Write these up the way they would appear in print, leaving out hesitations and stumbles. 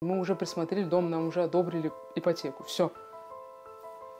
Мы уже присмотрели дом, нам уже одобрили ипотеку. Все.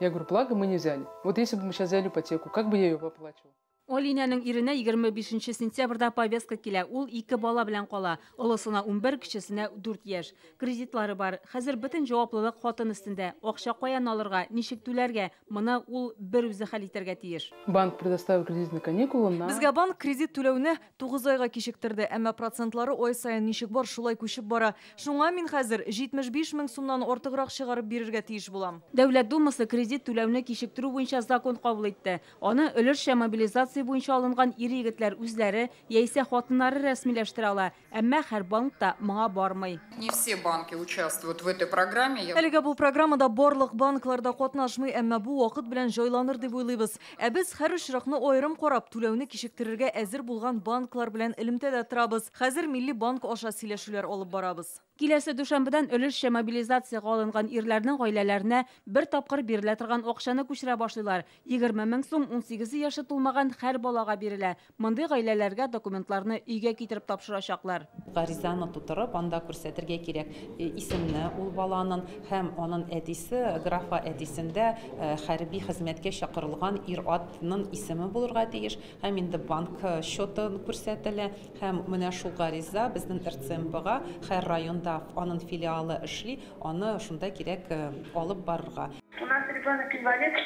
Я говорю, благо мы не взяли. Вот если бы мы сейчас взяли ипотеку, как бы я ее оплачивал? Алинәнең иренә 25 сентябрьдә повестка килә. Ул ике бала белән кала. Олысына 11, кечесенә 4 яшь. Кредитлары бар. Хәзер бөтен җаваплылык хатын өстендә. Акча каян алырга, ничек түләргә, моны ул бер үзе хәл итәргә тиеш. Банк предоставил кредитные каникулы на... Безгә банк кредит түләүне 9 айга кичектерде, әмма процентлары ай саен ничек бар, шулай күчеп бара. Шуңа мин хәзер 75 мең сумнан артыграк чыгарып бирергә тиеш булам. Дәүләт Думасы кредит түләүне кичектерү буенча закон кабул итте. Аны өлешчә мобилизация буенча алынган ир-егетләр үзләре яисә хатыннары рәсмиләштерә ала. Әмма һәр банк та моңа бармый. Не все банки участвуют в этой программе. Әлегә бу программада барлык банклар да катнашмый, әмма бу вакыт белән җайланыр дип уйлыйбыз. Ә без һәр очракны аерым карап, түләүне кичектерергә әзер булган банклар белән элемтәдә торабыз. Хәзер Милли банк аша сөйләшүләр алып барабыз. Киләсе дүшәмбедән өлешчә мобилизациягә алынган ирләрнең гаиләләренә бер тапкыр бирелә торган акчаны күчерә башлыйлар. 20 мең сум 18 яше тулмаган һәр балага бирелә. Мондый гаиләләргә документларны өйгә китереп тапшырачаклар. Гаризаны тутырып, анда күрсәтергә кирәк исемне ул баланың һәм аның әтисе, графа әтисендә хәрби хезмәткә чакырылган ир-атның исеме булырга тиеш, һәм инде банк счеты күрсәтелә, һәм менә шул гариза безнең РЦМБга һәр районда аның филиалы эшли, аны шунда кирәк алып барырга. У нас ребенок инвалид,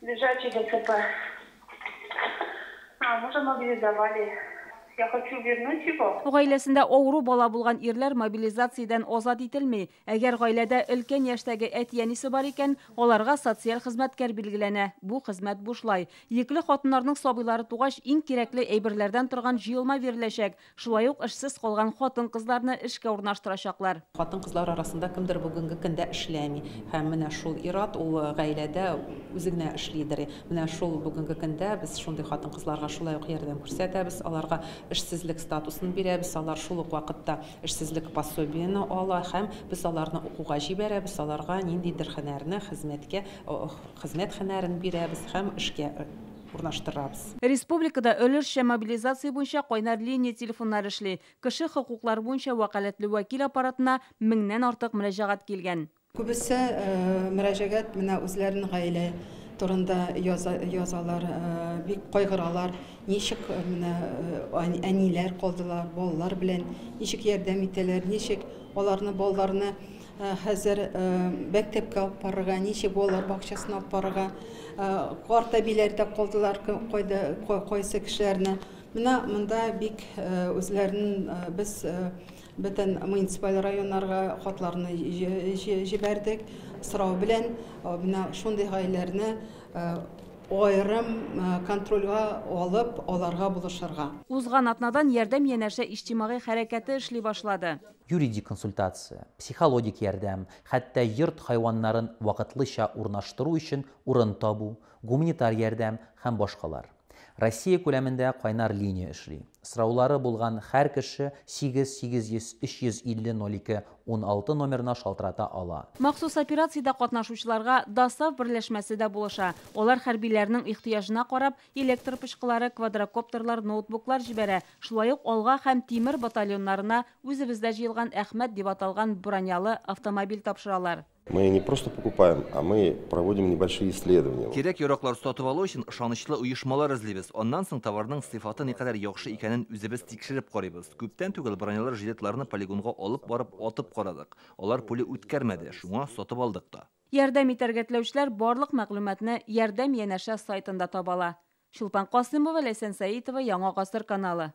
лежачий ДЦП. А мужа мобилизовали. Я хочу вернуть его. Гаиләсендә авыру бала булган ирләр мобилизациядән азат ителми. Әгәр гаиләдә өлкән яшьтәге әти-әнисе бар икән, аларга социаль хезмәткәр билгеләнә. Бу хезмәт бушлай. Йөкле хатыннарның сабыйлары тугач, иң кирәкле әйберләрдән торган җыелма биреләчәк. Шулай ук эшсез калган хатын-кызларны эшкә урнаштырачаклар. Хатын-кызлар арасында кемдер бүгенге көндә эшләми. Һәм менә шул ир-ат ул гаиләдә үзе генә эшлидер. Менә шул бүгенге көндә без шундый хатын-кызларга шулай ук ярдәм күрсәтәбез. Аларга эшсезлек статусын бирәбез, алар шул ук вакытта эшсезлек пособиене ала һәм без аларны укуга җибәрәбез, аларга ниндидер һөнәрне, хезмәткә, хезмәт һөнәрен бирәбез һәм эшкә урнаштырабыз. Республикада өлешчә мобилизация буенча кайнар линия телефоннары эшли. Кеше хокуклары буенча вәкаләтле вәкил аппаратына 1000-нән артык мөрәҗәгать килгән. Күбесе мөрәҗәгать менә үзләренең гаилә турында язалар, бик кайгыралар, ничек менә әниләр калдылар, балалар белән ничек ярдәм итәләр, ничек аларны балаларны хәзер мәктәпкә алып барырга, ничек балалар бакчасына алып барырга, карт әбиләр дә калдылар, кайда кайсы кешеләрне. Менә монда бик үзләрен без бөтен муниципаль районнарга хатларны җибәрдек, сорау белән менә шундый гаиләләрне аерым контрольгә алып, аларга булышырга. Узган атнадан Ярдәм янәшә иҗтимагый хәрәкәте эшли башлады. Юридик консультация, психологик ярдәм, хәтта йорт хайваннарын вакытлыча урнаштыру өчен урын табу, гуманитар ярдәм һәм башкалар. Россия күләмендә кайнар линия эшли. Сораулары булган һәр кеше 8 800 350 02 16 номерына шалтырата ала. Махсус операциядә катнашучыларга ДОСААФ берләшмәсе дә булыша. Алар хәрбиләрнең ихтыяҗына карап, электр пычкылары, квадрокоптерлар, ноутбуклар җибәрә. Шулай ук Алга һәм Тимер батальоннарына үзебездә җыелган Әхмәт дип аталган бронялы автомобиль тапшыралар. Мы не просто покупаем, а мы проводим небольшие исследования. Кирәк яраклар сатып алу өчен ышанычлы оешмалар эзлибез. Аннан соң товарның сыйфаты никадәр яхшы икәнен үзебез тикшереп карыйбыз. Күптән түгел бронялы жилетларны полигонга алып барып атып карадык. Алар пуля үткәрмәде, шуңа сатып алдык та. Ярдәм итәргә теләүчеләр барлык мәгълүматны Ярдәм янәшә сайтында таба ала. Чулпан Касымова, Ләйсән Сәитова, Яңа Гасыр каналы.